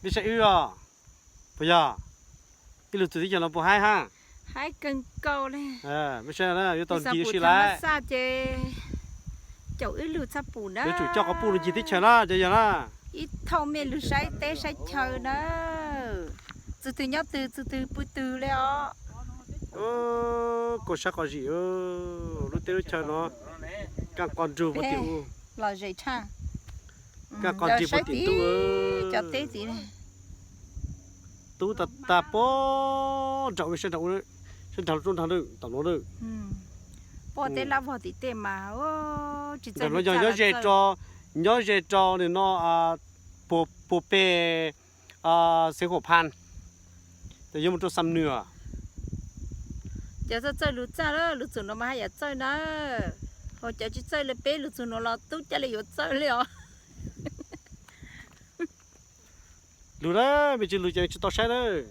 Nej saib wb os, puas yog? Ib lub txwv teb chaws no puas haib ha? Peb saib yuav tau ncig ua si lawm. Ces caum wb lug txhaj pum na. Yuav tsum coj quas puj lug ncig teb chaws na cov yawg na. Ib thooj mej lug saib teb saib chaw na. Txug twg nyob twg, txug twg pw twg le os. Kua sab qos zim, lub teb lub chaw no kaj qos nrug puag tim u. Kaj qos nrig puag tim u. Cov teb tim tub tag tag puag nram u, sab nram u, sab nrag lub roob nrag lawm tom nuav lawm. Puag teb lab vog tim tej mas tsis txawj lug txaj. Nyob ze rau, nyob ze rau nim no puag peg Xeev Khuam Phan, ces yuav mus rau Xam Nws. Cov txawj txawj lug txaj, lug txug nuav mas haj yam txawj na. Ho cov tsis txawj le peb lug txug nuav los tub caj le yuav txawj le os. Lug na, mej tsis lug ces tsis tau saib lawm.